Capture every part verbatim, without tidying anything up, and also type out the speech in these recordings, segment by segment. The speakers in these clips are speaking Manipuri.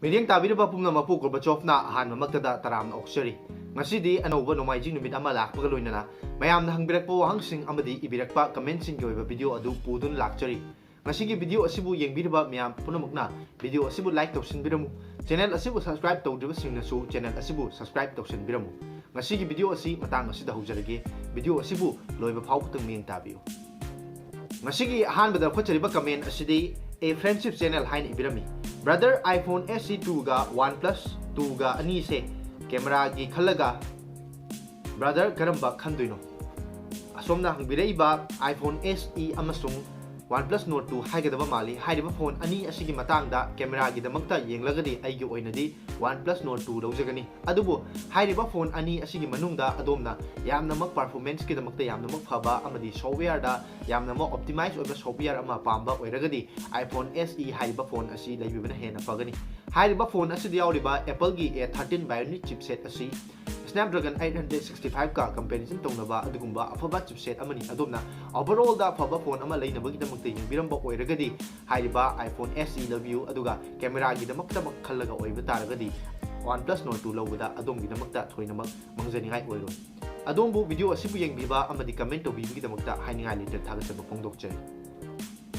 ꯃꯤꯠꯌꯦꯡ ꯇꯥꯕꯤꯔꯤꯕ ꯄꯨꯝꯅꯃꯛꯄꯨ ꯒꯣꯔꯕꯥꯆꯣꯚꯅ ꯑꯍꯥꯟꯕꯃꯛꯇꯗ ꯇꯔꯥꯝꯅ ꯑꯣꯛꯆꯔꯤ꯫ ꯉꯁꯤꯗꯤ ꯑꯅꯧꯕ ꯅꯣꯡꯃꯥꯏꯖꯤꯡ ꯅꯨꯃꯤꯠ ꯑꯃ ꯂꯥꯛꯄꯒ ꯂꯣꯏꯅꯅ ꯃꯌꯥꯝꯅ ꯍꯪꯕꯤꯔꯛꯄ ꯋꯥꯍꯪꯁꯤꯡ ꯑꯃꯗꯤ ꯏꯕꯤꯔꯛꯄ ꯀꯃꯦꯟꯁꯤꯡꯒꯤ ꯑꯣꯏꯕ ꯚꯤꯗꯤꯑꯣ ꯑꯗꯨ ꯄꯨꯗꯨꯅ ꯂꯥꯛꯆꯔꯤ꯫ ꯉꯁꯤꯒꯤ ꯚꯤꯗꯤꯑꯣ ꯑꯁꯤꯕꯨ ꯌꯦꯡꯕꯤꯔꯤꯕ ꯃꯌꯥꯝ ꯄꯨꯝꯅꯃꯛꯅ ꯚꯤꯗꯤꯑꯣ ꯑꯁꯤꯕꯨ ꯂꯥꯏꯛ ꯇꯧꯁꯤꯟꯕꯤꯔꯝꯃꯨ꯫ ꯆꯦꯅꯦꯜ ꯑꯁꯤꯕꯨ ꯁꯕꯁꯀ꯭ꯔꯥꯏꯕ ꯇꯧꯗ꯭ꯔꯤꯕꯁꯤꯡꯅꯁꯨ ꯆꯦꯅꯦꯜ ꯑꯁꯤꯕꯨ ꯁꯕꯁꯀ꯭ꯔꯥꯏꯕ ꯇꯧꯁꯤꯟꯕꯤꯔꯝꯃꯨ꯫ ꯉꯁꯤꯒꯤ ꯚꯤꯗꯤꯑꯣ ꯑꯁꯤ ꯃꯇꯥꯡ ꯑꯁꯤꯗ ꯍꯧꯖꯔꯒꯦ꯫ ꯚꯤꯗꯤꯑꯣ ꯑꯁꯤꯕꯨ ꯂꯣꯏꯕ ꯐꯥꯎꯕꯇꯪ ꯃꯤꯠꯌꯦꯡ ꯇꯥꯕꯤꯌꯨ꯫ ꯉꯁꯤꯒꯤ ꯑꯍꯥꯟꯕꯗ ꯂꯧꯈꯠꯆꯔꯤꯕ ꯀꯃꯦꯟ ꯑꯁꯤꯗꯤ A Friendship Channel ꯍꯥꯏꯅ ꯏꯕꯤꯔꯝꯃꯤ꯫ Brother, iPhone S E two ꯒ OnePlus two ꯒ ꯑꯅꯤꯁꯦ ꯀꯦꯃꯦꯔꯥꯒꯤ ꯈꯜꯂꯒ brother ꯀꯔꯝꯕ ꯈꯟꯗꯣꯏꯅꯣ? ꯑꯁꯣꯝꯅ ꯍꯪꯕꯤꯔꯛꯏꯕ iPhone S E ꯑꯃꯁꯨꯡ OnePlus Nord two ꯍꯥꯏꯒꯗꯕ ꯃꯥꯜꯂꯤ꯫ ꯍꯥꯏꯔꯤꯕ ꯐꯣꯟ ꯑꯅꯤ ꯑꯁꯤꯒꯤ ꯃꯇꯥꯡꯗ ꯀꯦꯃꯦꯔꯥꯒꯤꯗꯃꯛꯇ ꯌꯦꯡꯂꯒꯗꯤ ꯑꯩꯒꯤ ꯑꯣꯏꯅꯗꯤ OnePlus Nord two ꯂꯧꯖꯒꯅꯤ꯫ ꯑꯗꯨꯕꯨ ꯍꯥꯏꯔꯤꯕ ꯐꯣꯟ ꯑꯅꯤ ꯑꯁꯤꯒꯤ ꯃꯅꯨꯡꯗ ꯑꯗꯣꯝꯅ ꯌꯥꯝꯅꯃꯛ performanceꯀꯤꯗꯃꯛꯇ ꯌꯥꯝꯅꯃꯛ ꯐꯕ ꯑꯃꯗꯤ softwareꯗ ꯌꯥꯝꯅꯃꯛ optimize ꯑꯣꯏꯕ software ꯑꯃ ꯄꯥꯝꯕ ꯑꯣꯏꯔꯒꯗꯤ iPhone S E ꯍꯥꯏꯔꯤꯕ ꯐꯣꯟ ꯑꯁꯤ ꯂꯩꯕꯤꯕꯅ ꯍꯦꯟꯅ ꯐꯒꯅꯤ꯫ ꯍꯥꯏꯔꯤꯕ ꯐꯣꯟ ꯑꯁꯤꯗ ꯌꯥꯎꯔꯤꯕ Appleꯒꯤ A thirteen Bionic chipset ꯑꯁꯤ Snapdragon eight hundred sixty five ꯀ comparison ꯇꯧꯅꯕ ꯑꯗꯨꯒꯨꯝꯕ ꯑꯐꯕ chipset ꯑꯃꯅꯤ꯫ ꯑꯗꯣꯝꯅ overallꯗ ꯑꯐꯕ ꯐꯣꯟ ꯑꯃ ꯂꯩꯅꯕꯒꯤꯗꯃꯛꯇ ꯌꯦꯡꯕꯤꯔꯝꯕ ꯑꯣꯏꯔꯒꯗꯤ ꯍꯥꯏꯔꯤꯕ iPhone S E ꯂꯧꯕꯤꯌꯨ, ꯑꯗꯨꯒ ꯀꯦꯃꯦꯔꯥꯒꯤꯗꯃꯛꯇꯃꯛ ꯈꯜꯂꯒ ꯑꯣꯏꯕ ꯇꯥꯔꯒꯗꯤ OnePlus Nord two ꯂꯧꯕꯗ ꯑꯗꯣꯝꯒꯤꯗꯃꯛꯇ ꯊꯣꯏꯅꯃꯛ ꯃꯥꯡꯖꯅꯤꯡꯉꯥꯏ ꯑꯣꯏꯔꯣꯏ꯫ ꯑꯗꯣꯝꯕꯨ ꯚꯤꯗꯤꯑꯣ ꯑꯁꯤꯕꯨ ꯌꯦꯡꯕꯤꯕ ꯑꯃꯗꯤ ꯀꯃꯦꯟ ꯇꯧꯕꯤꯕꯒꯤꯗꯃꯛꯇ ꯍꯥꯏꯅꯤꯡꯉꯥꯏ ꯂꯩꯇꯅ ꯊꯥꯒꯠꯆꯕ ꯐꯣꯡꯗꯣꯛꯆꯔꯤ꯫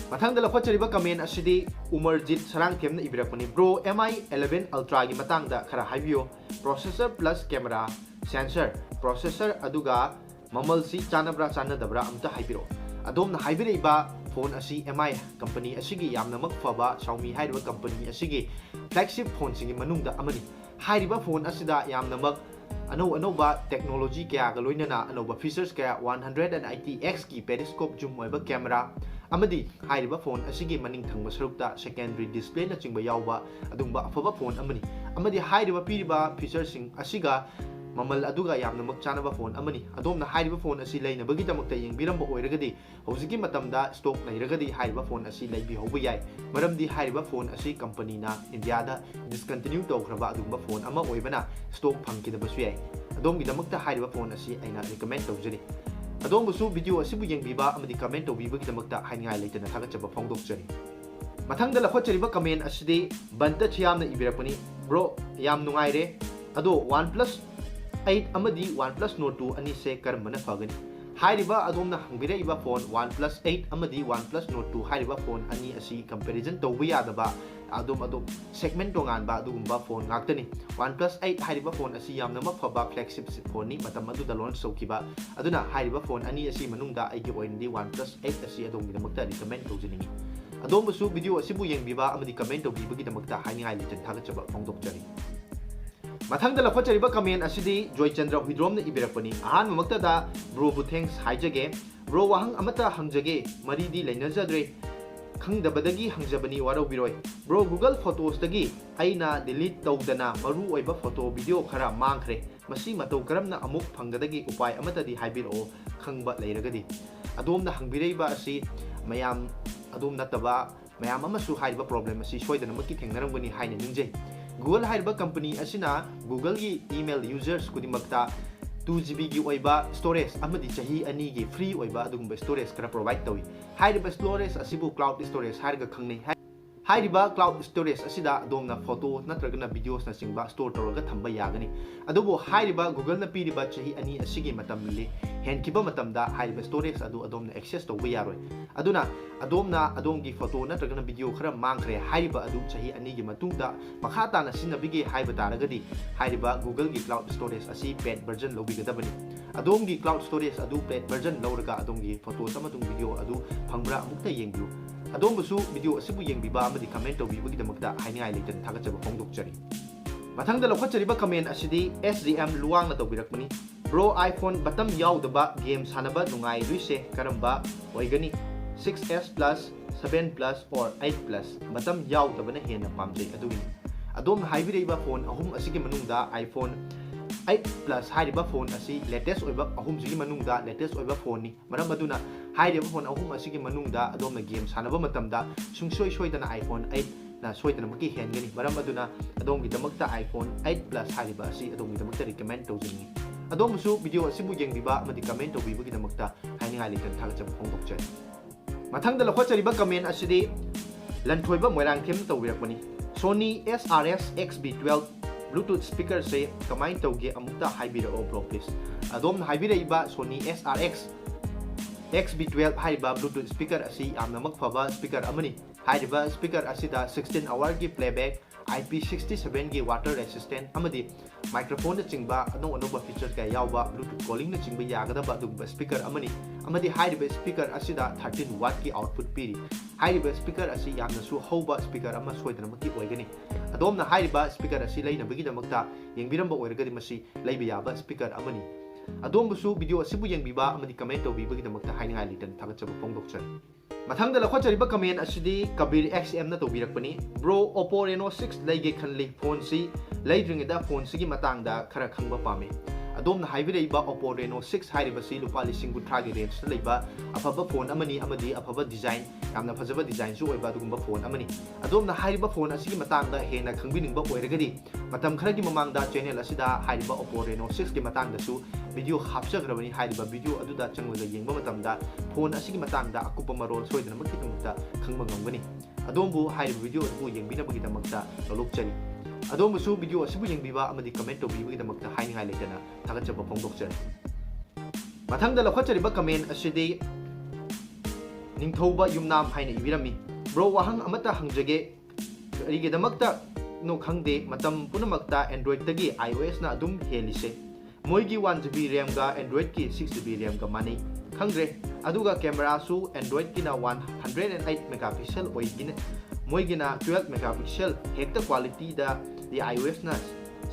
ꯃꯊꯪꯗ ꯂꯧꯈꯠꯆꯔꯤꯕ ꯀꯃꯦꯟ ꯑꯁꯤꯗꯤ ꯎꯃꯔꯖꯤꯠ ꯁꯔꯥꯡꯊꯦꯝꯅ ꯏꯕꯤꯔꯛꯄꯅꯤ꯫ Bro, M I eleven Ultraꯒꯤ ꯃꯇꯥꯡꯗ ꯈꯔ ꯍꯥꯏꯕꯤꯌꯨ꯫ Processor plus camera, sensor, processor ꯑꯗꯨꯒ ꯃꯃꯜꯁꯤ ꯆꯥꯟꯅꯕ꯭ꯔꯥ ꯆꯥꯟꯅꯗꯕ꯭ꯔꯥ ꯑꯝꯇ ꯍꯥꯏꯕꯤꯔꯛꯑꯣ꯫ ꯑꯗꯣꯝꯅ ꯍꯥꯏꯕꯤꯔꯛꯏꯕ ꯐꯣꯟ ꯑꯁꯤ M I company ꯑꯁꯤꯒꯤ ꯌꯥꯝꯅꯃꯛ ꯐꯕ Xiaomi ꯍꯥꯏꯔꯤꯕ company ꯑꯁꯤꯒꯤ flagship ꯐꯣꯟꯁꯤꯡꯒꯤ ꯃꯅꯨꯡꯗ ꯑꯃꯅꯤ꯫ ꯍꯥꯏꯔꯤꯕ ꯐꯣꯟ ꯑꯁꯤꯗ ꯌꯥꯝꯅꯃꯛ ꯑꯅꯧ ꯑꯅꯧꯕ technology ꯀꯌꯥꯒ ꯂꯣꯏꯅꯅ ꯑꯅꯧꯕ features ꯀꯌꯥ, one hundred and eighty X ꯀꯤ periscope zoom ꯑꯣꯏꯕ camera ꯑꯃꯗꯤ ꯍꯥꯏꯔꯤꯕ ꯐꯣꯟ ꯑꯁꯤꯒꯤ ꯃꯅꯤꯡ ꯊꯪꯕ ꯁꯔꯨꯛꯇ secondary displayꯅꯆꯤꯡꯕ ꯌꯥꯎꯕ ꯑꯗꯨꯒꯨꯝꯕ ꯑꯐꯕ ꯐꯣꯟ ꯑꯃꯅꯤ꯫ ꯑꯃꯗꯤ ꯍꯥꯏꯔꯤꯕ ꯄꯤꯔꯤꯕ featureꯁꯤꯡ ꯑꯁꯤꯒ ꯃꯃꯜ ꯑꯗꯨꯒ ꯌꯥꯝꯅꯃꯛ ꯆꯥꯟꯅꯕ ꯐꯣꯟ ꯑꯃꯅꯤ꯫ ꯑꯗꯣꯝꯅ ꯍꯥꯏꯔꯤꯕ ꯐꯣꯟ ꯑꯁꯤ ꯂꯩꯅꯕꯒꯤꯗꯃꯛꯇ ꯌꯦꯡꯕꯤꯔꯝꯕ ꯑꯣꯏꯔꯒꯗꯤ ꯍꯧꯖꯤꯛꯀꯤ ꯃꯇꯝꯗ stock ꯂꯩꯔꯒꯗꯤ ꯍꯥꯏꯔꯤꯕ ꯐꯣꯟ ꯑꯁꯤ ꯂꯩꯕꯤꯍꯧꯕ ꯌꯥꯏ꯫ ꯃꯔꯝꯗꯤ ꯍꯥꯏꯔꯤꯕ ꯐꯣꯟ ꯑꯁꯤ companyꯅ Indiaꯗ discontinue ꯇꯧꯈ꯭ꯔꯕ ꯑꯗꯨꯒꯨꯝꯕ ꯐꯣꯟ ꯑꯃ ꯑꯣꯏꯕꯅ stock ꯐꯪꯈꯤꯗꯕꯁꯨ ꯌꯥꯏ꯫ ꯑꯗꯣꯝꯒꯤꯗꯃꯛꯇ ꯍꯥꯏꯔꯤꯕ ꯐꯣꯟ ꯑꯁꯤ ꯑꯩꯅ recommend ꯇꯧꯖꯔꯤ꯫ ꯑꯗꯣꯝꯕꯨꯁꯨ ꯚꯤꯗꯤꯑꯣ ꯑꯁꯤꯕꯨ ꯌꯦꯡꯕꯤꯕ ꯑꯃꯗꯤ ꯀꯃꯦꯟ ꯇꯧꯕꯤꯕꯒꯤꯗꯃꯛꯇ ꯍꯥꯏꯅꯤꯡꯉꯥꯏ ꯂꯩꯇꯅ ꯊꯥꯒꯠꯆꯕ ꯐꯣꯡꯗꯣꯛꯆꯔꯤ꯫ ꯃꯊꯪꯗ ꯂꯧꯈꯠꯆꯔꯤꯕ comment ꯑꯁꯤꯗꯤ ꯕꯟꯇ ꯊꯤꯌꯥꯝꯅ ꯏꯕꯤꯔꯛꯄꯅꯤ꯫ Bro, ꯌꯥꯝ ꯅꯨꯡꯉꯥꯏꯔꯦ, ꯑꯗꯣ OnePlus eight ꯑꯃꯗꯤ OnePlus Nord two ꯑꯅꯤꯁꯦ ꯀꯔꯝꯕꯅ ꯐꯒꯅꯤ? ꯍꯥꯏꯔꯤꯕ ꯑꯗꯣꯝꯅ ꯍꯪꯕꯤꯔꯛꯏꯕ phone OnePlus eight ꯑꯃꯗꯤ OnePlus Nord two ꯍꯥꯏꯔꯤꯕ phone ꯑꯅꯤ ꯑꯁꯤ comparison ꯇꯧꯕ ꯌꯥꯗꯕ, ꯑꯗꯨꯝ ꯑꯗꯨꯝ segment ꯇꯣꯉꯥꯟꯕ ꯑꯗꯨꯒꯨꯝꯕ phone ꯉꯥꯛꯇꯅꯤ꯫ OnePlus eight ꯍꯥꯏꯔꯤꯕ phone ꯑꯁꯤ ꯌꯥꯝꯅꯃꯛ ꯐꯕ flagship phoneꯅꯤ, ꯃꯇꯝ ꯑꯗꯨꯗ launch ꯇꯧꯈꯤꯕ꯫ ꯑꯗꯨꯅ ꯍꯥꯏꯔꯤꯕ phone ꯑꯅꯤ ꯑꯁꯤ ꯃꯅꯨꯡꯗ ꯑꯩꯒꯤ ꯑꯣꯏꯅꯗꯤ OnePlus eight ꯑꯁꯤ ꯑꯗꯣꯝꯒꯤꯗꯃꯛꯇ recommend ꯇꯧꯖꯅꯤꯡꯏ꯫ ꯑꯗꯣꯝꯕꯨꯁꯨ video ꯑꯁꯤꯕꯨ ꯌꯦꯡꯕꯤꯕ ꯑꯃꯗꯤ comment ꯇꯧꯕꯤꯕꯒꯤꯗꯃꯛꯇ ꯍꯥꯏꯅꯤꯡꯉꯥꯏ ꯂꯩꯇꯅ ꯊꯥꯒꯠꯆꯕ ꯐꯣꯡꯗꯣꯛꯆꯔꯤ꯫ ꯃꯊꯪꯗ ꯂꯧꯈꯠꯆꯔꯤꯕ comment ꯑꯁꯤꯗꯤ ꯖꯣꯏꯆꯟꯗ꯭ꯔ ꯍꯨꯏꯗ꯭ꯔꯣꯝꯅ ꯏꯕꯤꯔꯛꯄꯅꯤ꯫ ꯑꯍꯥꯟꯕꯃꯛꯇꯗ broꯕꯨ thanks ꯍꯥꯏꯖꯒꯦ꯫ Bro, ꯋꯥꯍꯪ ꯑꯃꯠꯇ ꯍꯪꯖꯒꯦ, ꯃꯔꯤꯗꯤ ꯂꯩꯅꯖꯗ꯭ꯔꯦ, ꯈꯪꯗꯕꯗꯒꯤ ꯍꯪꯖꯕꯅꯤ, ꯋꯥꯔꯧꯕꯤꯔꯣꯏ꯫ Bro, Google Photosꯇꯒꯤ ꯑꯩꯅ delete ꯇꯧꯗꯅ ꯃꯔꯨ ꯑꯣꯏꯕ photo video ꯈꯔ ꯃꯥꯡꯈ꯭ꯔꯦ, ꯃꯁꯤ ꯃꯇꯧ ꯀꯔꯝꯅ ꯑꯃꯨꯛ ꯐꯪꯒꯗꯒꯦ? ꯎꯄꯥꯏ ꯑꯃꯠꯇꯗꯤ ꯍꯥꯏꯕꯤꯔꯛꯑꯣ, ꯈꯪꯕ ꯂꯩꯔꯒꯗꯤ꯫ ꯑꯗꯣꯝꯅ ꯍꯪꯕꯤꯔꯛꯏꯕ ꯑꯁꯤ ꯃꯌꯥꯝ, ꯑꯗꯣꯝ ꯅꯠꯇꯕ ꯃꯌꯥꯝ ꯑꯃꯁꯨ ꯍꯥꯏꯔꯤꯕ problem ꯑꯁꯤ ꯁꯣꯏꯗꯅꯃꯛꯀꯤ ꯊꯦꯡꯅꯔꯝꯒꯅꯤ ꯍꯥꯏꯅ ꯅꯤꯡꯖꯩ꯫ Google ꯍꯥꯏꯔꯤꯕ company ꯑꯁꯤꯅ Googleꯒꯤ email users ꯈꯨꯗꯤꯡꯃꯛꯇ two GBꯒꯤ ꯑꯣꯏꯕ storage ꯑꯃꯗꯤ ꯆꯍꯤ ꯑꯅꯤꯒꯤ free ꯑꯣꯏꯕ ꯑꯗꯨꯒꯨꯝꯕ storage ꯈꯔ provide ꯇꯧꯏ꯫ ꯍꯥꯏꯔꯤꯕ storage ꯑꯁꯤꯕꯨ cloud storage ꯍꯥꯏꯔꯒ ꯈꯪꯅꯩ꯫ ꯍꯥꯏꯔꯤꯕ cloud storage ꯑꯁꯤꯗ ꯑꯗꯣꯝꯅ photo ꯅꯠꯇ꯭ꯔꯒꯅ videosꯅꯆꯤꯡꯕ store ꯇꯧꯔꯒ ꯊꯝꯕ ꯌꯥꯒꯅꯤ꯫ ꯑꯗꯨꯕꯨ ꯍꯥꯏꯔꯤꯕ Googleꯅ ꯄꯤꯔꯤꯕ ꯆꯍꯤ ꯑꯅꯤ ꯑꯁꯤꯒꯤ ꯃꯇꯝ ꯂꯤ-, ꯍꯦꯟꯈꯤꯕ ꯃꯇꯝꯗ ꯍꯥꯏꯔꯤꯕ storage ꯑꯗꯨ ꯑꯗꯣꯝꯅ access ꯇꯧꯕ ꯌꯥꯔꯣꯏ꯫ ꯑꯗꯨꯅ ꯑꯗꯣꯝꯅ ꯑꯗꯣꯝꯒꯤ photo ꯅꯠꯇ꯭ꯔꯒꯅ video ꯈꯔ ꯃꯥꯡꯈ꯭ꯔꯦ ꯍꯥꯏꯔꯤꯕ ꯑꯗꯨ ꯆꯍꯤ ꯑꯅꯤꯒꯤ ꯃꯇꯨꯡꯗ ꯃꯈꯥ ꯇꯥꯅ ꯁꯤꯖꯤꯟꯅꯕꯤꯒꯦ ꯍꯥꯏꯕ ꯇꯥꯔꯒꯗꯤ ꯍꯥꯏꯔꯤꯕ Googleꯒꯤ cloud storage ꯑꯁꯤ paid version ꯂꯧꯕꯤꯒꯗꯕꯅꯤ꯫ ꯑꯗꯣꯝꯒꯤ cloud storage ꯑꯗꯨ paid version ꯂꯧꯔꯒ ꯑꯗꯣꯝꯒꯤ photos ꯑꯃꯁꯨꯡ video ꯑꯗꯨ ꯐꯪꯕ꯭ꯔꯥ ꯑꯃꯨꯛꯇ ꯌꯦꯡꯕꯤꯌꯨ꯫ ꯑꯗꯣꯝꯕꯨꯁꯨ video ꯑꯁꯤꯕꯨ ꯌꯦꯡꯕꯤꯕ ꯑꯃꯗꯤ comment ꯇꯧꯕꯤꯕꯒꯤꯗꯃꯛꯇ ꯍꯥꯏꯅꯤꯡꯉꯥꯏ ꯂꯩꯇꯅ ꯊꯥꯒꯠꯆꯕ ꯐꯣꯡꯗꯣꯛꯆꯔꯤ꯫ ꯃꯊꯪꯗ ꯂꯧꯈꯠꯆꯔꯤꯕ comment ꯑꯁꯤꯗꯤ S G M ꯂꯨꯋꯥꯡꯅ ꯇꯧꯕꯤꯔꯛꯄꯅꯤ꯫ Bro, iPhone button ꯌꯥꯎꯗꯕ game ꯁꯥꯟꯅꯕ ꯅꯨꯡꯉꯥꯏꯗꯣꯏꯁꯦ ꯀꯔꯝꯕ ꯑꯣꯏꯒꯅꯤ? Six S Plus, seven Plus or eight Plus? Button ꯌꯥꯎꯗꯕꯅ ꯍꯦꯟꯅ ꯄꯥꯝꯖꯩ ꯑꯗꯨꯒꯤꯅꯤ꯫ ꯑꯗꯣꯝꯅ ꯍꯥꯏꯕꯤꯔꯛꯏꯕ phone ꯑꯍꯨꯝ ꯑꯁꯤꯒꯤ ꯃꯅꯨꯡꯗ iPhone eight Plus ꯍꯥꯏꯔꯤꯕ phone ꯑꯁꯤ latest ꯑꯣꯏꯕ ꯑꯍꯨꯝꯁꯤꯒꯤ ꯃꯅꯨꯡꯗ latest ꯑꯣꯏꯕ phoneꯅꯤ꯫ ꯃꯔꯝ ꯑꯗꯨꯅ ꯍꯥꯏꯔꯤꯕ phone ꯑꯍꯨꯝ ꯑꯁꯤꯒꯤ ꯃꯅꯨꯡꯗ ꯑꯗꯣꯝꯅ game ꯁꯥꯟꯅꯕ ꯃꯇꯝꯗ ꯁꯨꯡꯁꯣꯏ ꯁꯣꯏꯗꯅ iPhone eight ꯅ ꯁꯣꯏꯗꯅꯃꯛꯀꯤ ꯍꯦꯟꯒꯅꯤ꯫ ꯃꯔꯝ ꯑꯗꯨꯅ ꯑꯗꯣꯝꯒꯤꯗꯃꯛꯇ iPhone eight Plus ꯍꯥꯏꯔꯤꯕ ꯑꯁꯤ ꯑꯗꯣꯝꯒꯤꯗꯃꯛꯇ recommend ꯇꯧꯖꯅꯤꯡꯏ꯫ ꯑꯗꯣꯝꯕꯨꯁꯨ video ꯑꯁꯤꯕꯨ ꯌꯦꯡꯕꯤꯕ ꯑꯃꯗꯤ comment ꯇꯧꯕꯤꯕꯒꯤꯗꯃꯛꯇ ꯍꯥꯏꯅꯤꯡꯉꯥꯏ ꯂꯩꯇꯅ ꯊꯥꯒꯠꯆꯕ ꯐꯣꯡꯗꯣꯛꯆꯔꯤ꯫ ꯃꯊꯪꯗ ꯂꯧꯈꯠꯆꯔꯤꯕ comment ꯑꯁꯤꯗꯤ Lanthoiba ꯃꯣꯏꯔꯥꯡꯊꯦꯝꯅ ꯇꯧꯕꯤꯔꯛꯄꯅꯤ꯫ Sony S R X X B twelve Bluetooth speakerꯁꯦ ꯀꯃꯥꯏꯅ ꯇꯧꯒꯦ ꯑꯃꯨꯛꯇ ꯍꯥꯏꯕꯤꯔꯛꯑꯣ bro please꯫ ꯑꯗꯣꯝꯅ ꯍꯥꯏꯕꯤꯔꯛꯏꯕ Sony S R X X B twelve ꯍꯥꯏꯔꯤꯕ Bluetooth speaker ꯑꯁꯤ ꯌꯥꯝꯅꯃꯛ ꯐꯕ speaker ꯑꯃꯅꯤ꯫ ꯍꯥꯏꯔꯤꯕ speaker ꯑꯁꯤꯗ sixteen hourꯒꯤ playback, I P sixty sevenꯒꯤ water resistant ꯑꯃꯗꯤ microphoneꯅꯆꯤꯡꯕ ꯑꯅꯧ ꯑꯅꯧꯕ feature ꯀꯌꯥ ꯌꯥꯎꯕ, Bluetooth callingꯅꯆꯤꯡꯕ ꯌꯥꯒꯗꯕ ꯑꯗꯨꯒꯨꯝꯕ speaker ꯑꯃꯅꯤ꯫ ꯑꯃꯗꯤ ꯍꯥꯏꯔꯤꯕ speaker ꯑꯁꯤꯗ thirteen wattꯀꯤ output ꯄꯤꯔꯤ꯫ ꯍꯥꯏꯔꯤꯕ speaker ꯑꯁꯤ ꯌꯥꯝꯅꯁꯨ ꯍꯧꯕ speaker ꯑꯃ ꯁꯣꯏꯗꯅꯃꯛꯀꯤ ꯑꯣꯏꯒꯅꯤ꯫ ꯑꯗꯣꯝꯅ ꯍꯥꯏꯔꯤꯕ speaker ꯑꯁꯤ ꯂꯩꯅꯕꯒꯤꯗꯃꯛꯇ ꯌꯦꯡꯕꯤꯔꯝꯕ ꯑꯣꯏꯔꯒꯗꯤ ꯃꯁꯤ ꯂꯩꯕ ꯌꯥꯕ speaker ꯑꯃꯅꯤ꯫ ꯑꯗꯣꯝꯕꯨꯁꯨ video ꯑꯁꯤꯕꯨ ꯌꯦꯡꯕꯤꯕ ꯑꯃꯗꯤ comment ꯇꯧꯕꯤꯕꯒꯤꯗꯃꯛꯇ ꯍꯥꯏꯅꯤꯡꯉꯥꯏ ꯂꯩꯇꯅ ꯊꯥꯒꯠꯆꯕ ꯐꯣꯡꯗꯣꯛꯆꯔꯤ꯫ ꯃꯊꯪꯗ ꯂꯧꯈꯠꯆꯔꯤꯕ comment ꯑꯁꯤꯗꯤ Kabir X M ꯅ ꯇꯧꯕꯤꯔꯛꯄꯅꯤ꯫ Bro, Oppo Reno six ꯂꯩꯒꯦ ꯈꯜꯂꯤ꯫ Phoneꯁꯤ ꯂꯩꯗ꯭ꯔꯤꯉꯩꯗ phoneꯁꯤꯒꯤ ꯃꯇꯥꯡꯗ ꯈꯔ ꯈꯪꯕ ꯄꯥꯝꯃꯤ꯫ ꯑꯗꯣꯝꯅ ꯍꯥꯏꯕꯤꯔꯛꯏꯕ Oppo Reno six ꯍꯥꯏꯔꯤꯕꯁꯤ ꯂꯨꯄꯥ ꯂꯤꯁꯤꯡ ꯀꯨꯟꯊ꯭ꯔꯥꯒꯤ rangeꯇ ꯂꯩꯕ ꯑꯐꯕ phone ꯑꯃꯅꯤ ꯑꯃꯗꯤ ꯑꯐꯕ design, ꯌꯥꯝꯅ ꯐꯖꯕ designꯁꯨ ꯑꯣꯏꯕ ꯑꯗꯨꯒꯨꯝꯕ phone ꯑꯃꯅꯤ꯫ ꯑꯗꯣꯝꯅ ꯍꯥꯏꯔꯤꯕ phone ꯑꯁꯤꯒꯤ ꯃꯇꯥꯡꯗ ꯍꯦꯟꯅ ꯈꯪꯕꯤꯅꯤꯡꯕ ꯑꯣꯏꯔꯒꯗꯤ ꯃꯇꯝ ꯈꯔꯒꯤ ꯃꯃꯥꯡꯗ channel ꯑꯁꯤꯗ ꯍꯥꯏꯔꯤꯕ Oppo Reno sixꯀꯤ ꯃꯇꯥꯡꯗꯁꯨ video ꯍꯥꯞꯆꯈ꯭ꯔꯕꯅꯤ꯫ ꯍꯥꯏꯔꯤꯕ video ꯑꯗꯨꯗ ꯆꯪꯂꯒ ꯌꯦꯡꯕ ꯃꯇꯝꯗ phone ꯑꯁꯤꯒꯤ ꯃꯇꯥꯡꯗ ꯑꯀꯨꯞꯄ ꯃꯔꯣꯜ ꯁꯣꯏꯗꯅꯃꯛꯀꯤꯗꯃꯛꯇ ꯈꯪꯕ ꯉꯝꯒꯅꯤ꯫ ꯑꯗꯣꯝꯕꯨ ꯍꯥꯏꯔꯤꯕ video ꯑꯗꯨꯕꯨ ꯌꯦꯡꯕꯤꯅꯕꯒꯤꯗꯃꯛꯇ ꯂꯧꯂꯣꯛꯆꯔꯤ꯫ ꯑꯗꯣꯝꯕꯨꯁꯨ video ꯑꯁꯤꯕꯨ ꯌꯦꯡꯕꯤꯕ ꯑꯃꯗꯤ comment ꯇꯧꯕꯤꯕꯒꯤꯗꯃꯛꯇ ꯍꯥꯏꯅꯤꯡꯉꯥꯏ ꯂꯩꯇꯅ ꯊꯥꯒꯠꯆꯕ ꯐꯣꯡꯗꯣꯛꯆꯔꯤ꯫ ꯃꯊꯪꯗ ꯂꯧꯈꯠꯆꯔꯤꯕ comment ꯑꯁꯤꯗꯤ ꯅꯤꯡꯊꯧꯕ ꯌꯨꯝꯅꯥꯝ ꯍꯥꯏꯅ ꯏꯕꯤꯔꯝꯃꯤ꯫ Bro, ꯋꯥꯍꯪ ꯑꯃꯠꯇ ꯍꯪꯖꯒꯦ꯫ ꯀꯔꯤꯒꯤꯗꯃꯛꯇꯅꯣ ꯈꯪꯗꯦ, ꯃꯇꯝ ꯄꯨꯝꯅꯃꯛꯇ Androidꯇꯒꯤ iOSꯅ ꯑꯗꯨꯝ ꯍꯦꯜꯂꯤꯁꯦ꯫ ꯃꯣꯏꯒꯤ one GB RAMꯒ Androidꯀꯤ six GB RAMꯒ ꯃꯥꯟꯅꯩ꯫ ꯈꯪꯗ꯭ꯔꯦ꯫ ꯑꯗꯨꯒ cameraꯁꯨ Androidꯀꯤꯅ one hundred and eight megapixel ꯑꯣꯏꯒꯅꯤ, ꯃꯣꯏꯒꯤꯅ twelve megapixel꯫ ꯍꯦꯛꯇ qualityꯗꯗꯤ iOSꯅ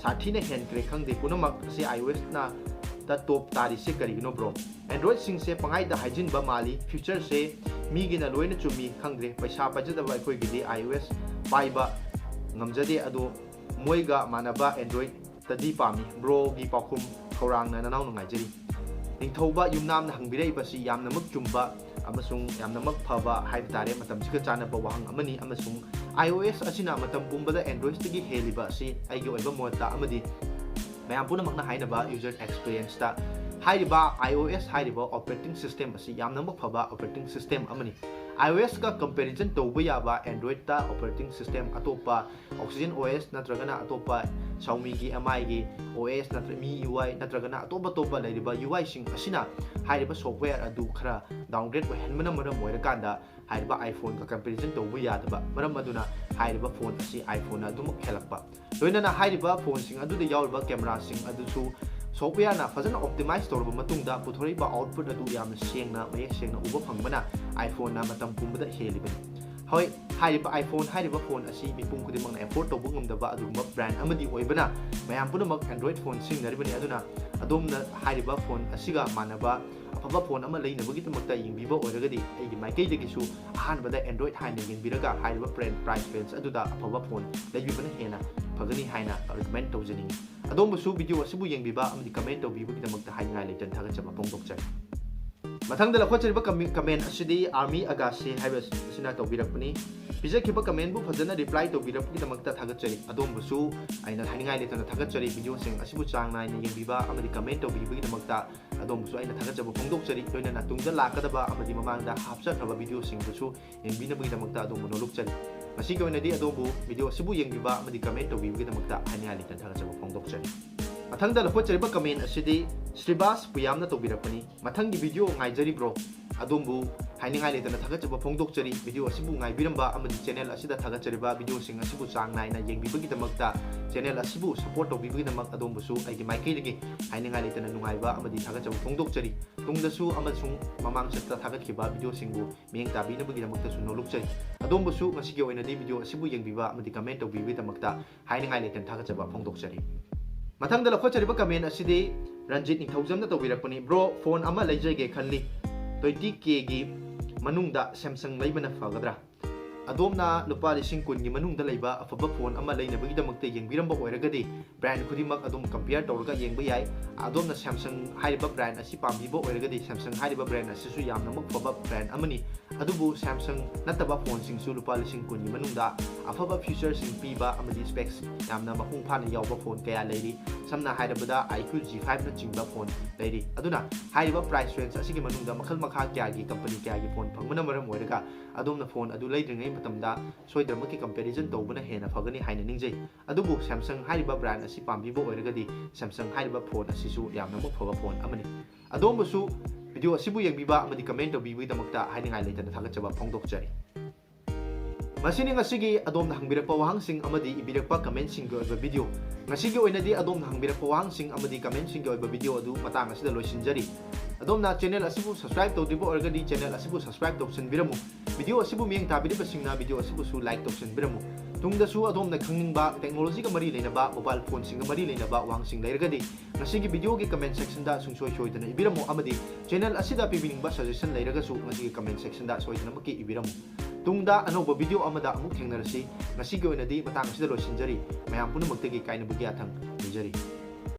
ꯁꯥꯊꯤꯅ ꯍꯦꯟꯈ꯭ꯔꯦ꯫ ꯈꯪꯗꯦ, ꯄꯨꯝꯅꯃꯛ ꯑꯁꯤ iOSꯅ ꯇ top ꯇꯥꯔꯤꯁꯦ ꯀꯔꯤꯒꯤꯅꯣ bro? Androidꯁꯤꯡꯁꯦ ꯄꯪꯍꯥꯏꯗ ꯍꯥꯏꯖꯤꯟꯕ ꯃꯥꯜꯂꯤ꯫ Featureꯁꯦ ꯃꯤꯒꯤꯅ ꯂꯣꯏꯅ ꯆꯨꯝꯃꯤ꯫ ꯈꯪꯗ꯭ꯔꯦ, ꯄꯩꯁꯥ ꯄꯥꯏꯖꯗꯕ ꯑꯩꯈꯣꯏꯒꯤꯗꯤ iOS ꯄꯥꯏꯕ ꯉꯝꯖꯗꯦ꯫ ꯑꯗꯣ ꯃꯣꯏꯒ ꯃꯥꯟꯅꯕ Androidꯇꯗꯤ ꯄꯥꯝꯃꯤ꯫ Broꯒꯤ ꯄꯥꯎꯈꯨꯝ ꯈꯧꯔꯥꯡꯅ ꯅꯅꯥꯎꯅ ꯉꯥꯏꯖꯔꯤ꯫ ꯅꯤꯡꯊꯧꯕ ꯌꯨꯝꯅꯥꯝꯅ ꯍꯪꯕꯤꯔꯛꯏꯕꯁꯤ ꯌꯥꯝꯅꯃꯛ ꯆꯨꯝꯕ ꯑꯃꯁꯨꯡ ꯌꯥꯝꯅꯃꯛ ꯐꯕ ꯍꯥꯏꯕ ꯇꯥꯔꯦ, ꯃꯇꯝꯁꯤꯒ ꯆꯥꯟꯅꯕ ꯋꯥꯍꯪ ꯑꯃꯅꯤ꯫ ꯑꯃꯁꯨꯡ iOS ꯑꯁꯤꯅ ꯃꯇꯝ ꯄꯨꯝꯕꯗ Androidꯇꯒꯤ ꯍꯦꯜꯂꯤꯕ ꯑꯁꯤ ꯑꯩꯒꯤ ꯑꯣꯏꯕ ꯃꯣꯠꯇ ꯑꯃꯗꯤ ꯃꯌꯥꯝ ꯄꯨꯝꯅꯃꯛꯅ ꯍꯥꯏꯅꯕ user experienceꯇ ꯍꯥꯏꯔꯤꯕ iOS ꯍꯥꯏꯔꯤꯕ operating system ꯑꯁꯤ ꯌꯥꯝꯅꯃꯛ ꯐꯕ operating system ꯑꯃꯅꯤ꯫ iOS-ꯀ comparison ꯇꯧꯕ ꯌꯥꯕ Android-ꯇ operating system ꯑꯇꯣꯞꯄ Oxygen OS ꯅꯠꯇ꯭ꯔꯒꯅ ꯑꯇꯣꯞꯄ Xiaomi-ꯒꯤ, M I-ꯒꯤ OS ꯅꯠꯇ꯭ꯔ MIUI ꯅꯠꯇ꯭ꯔꯒꯅ ꯑꯇꯣꯞ ꯑꯇꯣꯞꯄ ꯂꯩꯔꯤꯕ U I-ꯁꯤꯡ ꯑꯁꯤꯅ ꯍꯥꯏꯔꯤꯕ software ꯑꯗꯨ ꯈꯔ downgrade ꯑꯣꯏꯍꯟꯕꯅ ꯃꯔꯝ ꯑꯣꯏꯔꯀꯥꯟꯗ ꯍꯥꯏꯔꯤꯕ iPhone-ꯒ comparison ꯇꯧꯕ ꯌꯥꯗꯕ ꯃꯔꯝ ꯑꯗꯨꯅ ꯍꯥꯏꯔꯤꯕ phone ꯑꯁꯤ iPhone-ꯅ ꯑꯗꯨꯃꯛ ꯍꯦꯜꯂꯛꯄ꯫ ꯂꯣꯏꯅꯅ ꯍꯥꯏꯔꯤꯕ phone-ꯁꯤꯡ ꯑꯗꯨꯗ ꯌꯥꯎꯔꯤꯕ camera-ꯁꯤꯡ ꯑꯗꯨꯁꯨ software-ꯅ ꯐꯖꯅ optimize ꯇꯧꯔꯕ ꯃꯇꯨꯡꯗ ꯄꯨꯊꯣꯔꯛꯏꯕ output ꯑꯗꯨ ꯌꯥꯝꯅ ꯁꯦꯡꯅ, ꯃꯌꯦꯛ ꯁꯦꯡꯅ ꯎꯕ ꯐꯪꯕꯅ iPhone-ꯅ ꯃꯇꯝ ꯄꯨꯝꯕꯗ ꯍꯦꯜꯂꯤꯕꯅꯤ꯫ ꯍꯣꯏ, ꯍꯥꯏꯔꯤꯕ iPhone ꯍꯥꯏꯔꯤꯕ phone ꯑꯁꯤ ꯃꯤꯄꯨꯝ ꯈꯨꯗꯤꯡꯃꯛꯅ afford ꯇꯧꯕ ꯉꯝꯗꯕ ꯑꯗꯨꯒꯨꯝꯕ brand ꯑꯃꯗꯤ ꯑꯣꯏꯕꯅ ꯃꯌꯥꯝ ꯄꯨꯝꯅꯃꯛ Android phone ꯁꯤꯖꯤꯟꯅꯔꯤꯕꯅꯤ꯫ ꯑꯗꯨꯅ ꯑꯗꯣꯝꯅ ꯍꯥꯏꯔꯤꯕ phone ꯑꯁꯤꯒ ꯃꯥꯟꯅꯕ ꯑꯐꯕ phone ꯑꯃ ꯂꯩꯅꯕꯒꯤꯗꯃꯛꯇ ꯌꯦꯡꯕꯤꯕ ꯑꯣꯏꯔꯒꯗꯤ ꯑꯩꯒꯤ ꯃꯥꯏꯀꯩꯗꯒꯤꯁꯨ ꯑꯍꯥꯟꯕꯗ Android ꯍꯥꯏꯅ ꯌꯦꯡꯕꯤꯔꯒ ꯍꯥꯏꯔꯤꯕ brand price range ꯑꯗꯨꯗ ꯑꯐꯕ phone ꯂꯩꯕꯤꯕꯅ ꯍꯦꯟꯅ ꯐꯒꯅꯤ ꯍꯥꯏꯅ recommend ꯇꯧꯖꯅꯤꯡꯏ꯫ ꯑꯗꯣꯝꯕꯨꯁꯨ video ꯑꯁꯤꯕꯨ ꯌꯦꯡꯕꯤꯕ ꯑꯃꯗꯤ comment ꯇꯧꯕꯤꯕꯒꯤꯗꯃꯛꯇ ꯍꯥꯏꯅꯤꯡꯉꯥꯏ ꯂꯩꯇꯅ ꯊꯥꯒꯠꯆꯕ ꯐꯣꯡꯗꯣꯛꯆꯔꯤ꯫ ꯃꯊꯪꯗ ꯂꯧꯈꯠꯆꯔꯤꯕ comment, comment ꯑꯁꯤꯗꯤ Army Agassi ꯍꯥꯏꯕ ꯑꯁꯤꯅ ꯇꯧꯕꯤꯔꯛꯄꯅꯤ꯫ ꯄꯤꯖꯈꯤꯕ comment-ꯕꯨ ꯐꯖꯅ reply ꯇꯧꯕꯤꯔꯛꯄꯒꯤꯗꯃꯛꯇ ꯊꯥꯒꯠꯆꯔꯤ꯫ ꯑꯗꯣꯝꯕꯨꯁꯨ ꯑꯩꯅ ꯍꯥꯏꯅꯤꯡꯉꯥꯏ ꯂꯩꯇꯅ ꯊꯥꯒꯠꯆꯔꯤ꯫ Video-ꯁꯤꯡ ꯑꯁꯤꯕꯨ ꯆꯥꯡ ꯅꯥꯏꯅ ꯌꯦꯡꯕꯤꯕ ꯑꯃꯗꯤ comment ꯇꯧꯕꯤꯕꯒꯤꯗꯃꯛꯇ ꯑꯗꯣꯝꯕꯨꯁꯨ ꯑꯩꯅ ꯊꯥꯒꯠꯆꯕ ꯐꯣꯡꯗꯣꯛꯆꯔꯤ꯫ ꯂꯣꯏꯅꯅ ꯇꯨꯡꯗ ꯂꯥꯛꯀꯗꯕ ꯑꯃꯗꯤ ꯃꯃꯥꯡꯗ ꯍꯥꯞꯆꯈ꯭ꯔꯕ video-ꯁꯤꯡꯗꯨꯁꯨ ꯌꯦꯡꯕꯤꯅꯕꯒꯤꯗꯃꯛꯇ ꯑꯗꯣꯝꯕꯨ ꯅꯣꯂꯨꯛꯆꯔꯤ꯫ ꯉꯁꯤꯒꯤ ꯑꯣꯏꯅꯗꯤ ꯑꯗꯣꯝꯕꯨ video ꯑꯁꯤꯕꯨ ꯌꯦꯡꯕꯤꯕ ꯑꯃꯗꯤ comment ꯇꯧꯕꯤꯕꯒꯤꯗꯃꯛꯇ ꯍꯥꯏꯅꯤꯡꯉꯥꯏ ꯂꯩꯇꯅ ꯊꯥꯒꯠꯆꯕ ꯐꯣꯡꯗꯣꯛꯆꯔꯤ꯫ ꯃꯊꯪꯗ ꯂꯧꯈꯠꯆꯔꯤꯕ comment ꯑꯁꯤꯗꯤ ꯁ꯭ꯔꯤꯕꯥꯁ ꯄꯨꯌꯥꯝꯅ ꯇꯧꯕꯤꯔꯛꯄꯅꯤ꯫ ꯃꯊꯪꯒꯤ video ꯉꯥꯏꯖꯔꯤꯕ꯭ꯔꯣ? ꯑꯗꯣꯝꯕꯨ ꯍꯥꯏꯅꯤꯡꯉꯥꯏ ꯂꯩꯇꯅ ꯊꯥꯒꯠꯆꯕ ꯐꯣꯡꯗꯣꯛꯆꯔꯤ꯫ Video ꯑꯁꯤꯕꯨ ꯉꯥꯏꯕꯤꯔꯝꯕ ꯑꯃꯗꯤ channel ꯑꯁꯤꯗ ꯊꯥꯒꯠꯆꯔꯤꯕ video-ꯁꯤꯡ ꯑꯁꯤꯕꯨ ꯆꯥꯡ ꯅꯥꯏꯅ ꯌꯦꯡꯕꯤꯕꯒꯤꯗꯃꯛꯇ, channel ꯑꯁꯤꯕꯨ support ꯇꯧꯕꯤꯕꯒꯤꯗꯃꯛ ꯑꯗꯣꯝꯕꯨꯁꯨ ꯑꯩꯒꯤ ꯃꯥꯏꯀꯩꯗꯒꯤ ꯍꯥꯏꯅꯤꯡꯉꯥꯏ ꯂꯩꯇꯅ ꯅꯨꯡꯉꯥꯏꯕ ꯑꯃꯗꯤ ꯊꯥꯒꯠꯆꯕ ꯐꯣꯡꯗꯣꯛꯆꯔꯤ꯫ ꯇꯨꯡꯗꯁꯨ ꯑꯃꯁꯨꯡ ꯃꯃꯥꯡ ꯆꯠꯇ ꯊꯥꯒꯠꯈꯤꯕ video-ꯁꯤꯡꯕꯨ ꯃꯤꯠꯌꯦꯡ ꯇꯥꯕꯤꯅꯕꯒꯤꯗꯃꯛꯇꯁꯨ ꯅꯣꯂꯨꯛꯆꯩ꯫ ꯑꯗꯣꯝꯕꯨꯁꯨ ꯉꯁꯤꯒꯤ ꯑꯣꯏꯅꯗꯤ video ꯑꯁꯤꯕꯨ ꯌꯦꯡꯕꯤꯕ ꯑꯃꯗꯤ comment ꯇꯧꯕꯤꯕꯒꯤꯗꯃꯛꯇ ꯍꯥꯏꯅꯤꯡꯉꯥꯏ ꯂꯩꯇꯅ ꯊꯥꯒꯠꯆꯕ ꯐꯣꯡꯗꯣꯛꯆꯔꯤ꯫ ꯃꯊꯪꯗ ꯂꯧꯈꯠꯆꯔꯤꯕ comment ꯑꯁꯤꯗꯤ ꯔꯟꯖꯤꯠ ꯅꯤꯡꯊꯧꯖꯝꯅ ꯇꯧꯕꯤꯔꯛꯄꯅꯤ꯫ Bro, phone ꯑꯃ ꯂꯩꯖꯒꯦ ꯈꯜꯂꯤ꯫ Twenty K-ꯒꯤ ꯃꯅꯨꯡꯗ Samsung ꯂꯩꯕꯅ ꯐꯒꯗ꯭ꯔꯥ? ꯑꯗꯣꯝꯅ ꯂꯨꯄꯥ ꯂꯤꯁꯤꯡ ꯀꯨꯟꯒꯤ ꯃꯅꯨꯡꯗ ꯂꯩꯕ ꯑꯐꯕ ꯐꯣꯟ ꯑꯃ ꯂꯩꯅꯕꯒꯤꯗꯃꯛꯇ ꯌꯦꯡꯕꯤꯔꯝꯕ ꯑꯣꯏꯔꯒꯗꯤ, ꯕ꯭ꯔꯥꯟ ꯈꯨꯗꯤꯡꯃꯛ ꯑꯗꯨꯝ ꯀꯝꯄꯤꯌꯔ ꯇꯧꯔꯒ ꯌꯦꯡꯕ ꯌꯥꯏ꯫ ꯑꯗꯣꯝꯅ ꯁꯦꯝꯁꯪ ꯍꯥꯏꯔꯤꯕ ꯕ꯭ꯔꯥꯟ ꯑꯁꯤ ꯄꯥꯝꯕꯤꯕ ꯑꯣꯏꯔꯒꯗꯤ, ꯁꯦꯝꯁꯪ ꯍꯥꯏꯔꯤꯕ ꯕ꯭ꯔꯥꯟ ꯑꯁꯤꯁꯨ ꯌꯥꯝꯅꯃꯛ ꯐꯕ ꯕ꯭ꯔꯥꯟ ꯑꯃꯅꯤ꯫ ꯑꯗꯨꯕꯨ ꯁꯦꯝꯁꯪ ꯅꯠꯇꯕ ꯐꯣꯟꯁꯤꯡꯁꯨ ꯂꯨꯄꯥ ꯂꯤꯁꯤꯡ ꯀꯨꯟꯒꯤ ꯃꯅꯨꯡꯗ ꯑꯐꯕ ꯐꯤꯆꯔꯁꯤꯡ ꯄꯤꯕ ꯑꯃꯗꯤ ꯁ꯭ꯄꯦꯛꯁ ꯌꯥꯝꯅ ꯃꯄꯨꯡ ꯐꯥꯅ ꯌꯥꯎꯕ ꯐꯣꯟ ꯀꯌꯥ ꯂꯩꯔꯤ꯫ ꯁꯝꯅ ꯍꯥꯏꯔꯕꯗ, IQ G five ꯅꯆꯤꯡꯕ ꯐꯣꯟ ꯂꯩꯔꯤ꯫ ꯑꯗꯨꯅ ꯍꯥꯏꯔꯤꯕ ꯄ꯭ꯔꯥꯏꯁ ꯔꯦꯟꯖ ꯑꯁꯤꯒꯤ ꯃꯅꯨꯡꯗ ꯃꯈꯜ ꯃꯈꯥ ꯀꯌꯥꯒꯤ ꯀꯝꯄꯅꯤ ꯀꯌꯥꯒꯤ ꯐꯣꯟ ꯐꯪꯕꯅ ꯃꯔꯝ ꯑꯣꯏꯔꯒ, ꯑꯗꯣꯝꯅ ꯐꯣꯟ ꯑꯗꯨ ꯂꯩꯗ꯭ꯔꯤꯉꯩ ꯃꯇꯝꯗ ꯁꯣꯏꯗꯅꯃꯛꯀꯤ ꯀꯝꯄꯦꯔꯤꯖꯟ ꯇꯧꯕꯅ ꯍꯦꯟꯅ ꯐꯒꯅꯤ ꯍꯥꯏꯅ ꯅꯤꯡꯖꯩ꯫ ꯑꯗꯨꯕꯨ ꯁꯦꯝꯁꯪ ꯍꯥꯏꯔꯤꯕ ꯕ꯭ꯔꯥꯟ ꯑꯁꯤ ꯄꯥꯝꯕꯤꯕ ꯑꯣꯏꯔꯒꯗꯤ, ꯁꯦꯝꯁꯪ ꯍꯥꯏꯔꯤꯕ ꯐꯣꯟ ꯑꯁꯤꯁꯨ ꯌꯥꯝꯅꯃꯛ ꯐꯕ ꯐꯣꯟ ꯑꯃꯅꯤ꯫ ꯑꯗꯣꯝꯕꯨꯁꯨ ꯚꯤꯗꯤꯑꯣ ꯑꯁꯤꯕꯨ ꯌꯦꯡꯕꯤꯕ ꯑꯃꯗꯤ ꯀꯃꯦꯟ ꯇꯧꯕꯤꯕꯒꯤꯗꯃꯛꯇ ꯍꯥꯏꯅꯤꯡꯉꯥꯏ ꯂꯩꯇꯅ ꯊꯥꯒꯠꯆꯕ ꯐꯣꯡꯗꯣꯛꯆꯔꯤ꯫ ꯃꯁꯤꯅꯤ ꯉꯁꯤꯒꯤ ꯑꯗꯣꯝꯅ ꯍꯪꯕꯤꯔꯛꯄ ꯋꯥꯍꯪꯁꯤꯡ ꯑꯃꯗꯤ ꯏꯕꯤꯔꯛꯄ ꯀꯃꯦꯟꯁꯤꯡꯒꯤ ꯑꯣꯏꯕ ꯚꯤꯗꯤꯑꯣ꯫ ꯉꯁꯤꯒꯤ ꯑꯣꯏꯅꯗꯤ ꯑꯗꯣꯝꯅ ꯍꯪꯕꯤꯔꯛꯄ ꯋꯥꯍꯪꯁꯤꯡ ꯑꯃꯗꯤ ꯀꯃꯦꯟꯁꯤꯡꯒꯤ ꯑꯣꯏꯕ ꯚꯤꯗꯤꯑꯣ ꯑꯗꯨ ꯃꯇꯥꯡ ꯑꯁꯤꯗ ꯂꯣꯏꯁꯤꯟꯖꯔꯤ꯫ ꯑꯗꯣꯝꯅ ꯆꯦꯅꯦꯜ ꯑꯁꯤꯕꯨ ꯁꯕꯁꯀ꯭ꯔꯥꯏꯕ ꯇꯧꯗ꯭ꯔꯤꯕ ꯑꯣꯏꯔꯒꯗꯤ, ꯆꯦꯅꯦꯜ ꯑꯁꯤꯕꯨ ꯁꯕꯁꯀ꯭ꯔꯥꯏꯕ ꯇꯧꯁꯤꯟꯕꯤꯔꯝꯃꯨ꯫ ꯚꯤꯗꯤꯑꯣ ꯑꯁꯤꯕꯨ ꯃꯤꯠꯌꯦꯡ ꯇꯥꯕꯤꯔꯤꯕꯁꯤꯡꯅ ꯚꯤꯗꯤꯑꯣ ꯑꯁꯤꯕꯨꯁꯨ ꯂꯥꯏꯛ ꯇꯧꯁꯤꯟꯕꯤꯔꯝꯃꯨ꯫ ꯇꯨꯡꯗꯁꯨ ꯑꯗꯣꯝꯅ ꯈꯪꯅꯤꯡꯕ ꯇꯦꯛꯅꯣꯂꯣꯖꯤꯒ ꯃꯔꯤ ꯂꯩꯅꯕ, ꯃꯣꯕꯥꯏꯜ ꯐꯣꯟꯁꯤꯡꯒ ꯃꯔꯤ ꯂꯩꯅꯕ ꯋꯥꯍꯪꯁꯤꯡ ꯂꯩꯔꯒꯗꯤ, ꯉꯁꯤꯒꯤ ꯚꯤꯗꯤꯑꯣꯒꯤ ꯀꯃꯦꯟ ꯁꯦꯛꯁꯟꯗ ꯁꯨꯡꯁꯣꯏ ꯁꯣꯏꯗꯅ ꯏꯕꯤꯔꯝꯃꯨ ꯑꯃꯗꯤ ꯆꯦꯅꯦꯜ ꯑꯁꯤꯗ ꯄꯤꯕꯤꯅꯤꯡꯕ ꯁꯖꯦꯁꯟ ꯂꯩꯔꯒꯁꯨ ꯉꯁꯤꯒꯤ ꯀꯃꯦꯟ ꯁꯦꯛꯁꯟꯗ ꯁꯣꯏꯗꯅꯃꯛꯀꯤ ꯏꯕꯤꯔꯝꯃꯨ꯫ ꯇꯨꯡꯗ ꯑꯅꯧꯕ ꯚꯤꯗꯤꯑꯣ ꯑꯃꯗ ꯑꯃꯨꯛ ꯊꯦꯡꯅꯔꯁꯤ꯫ ꯉꯁꯤꯒꯤ ꯑꯣꯏꯅꯗꯤ ꯃꯇꯥꯡ ꯑꯁꯤꯗ ꯂꯣꯏꯁꯤꯟꯖꯔꯤ꯫ ꯃꯌꯥꯝ ꯄꯨꯝꯅꯃꯛꯇꯒꯤ ꯀꯥꯏꯅꯕꯒꯤ ꯌꯥꯊꯪ ꯅꯤꯖꯔꯤ꯫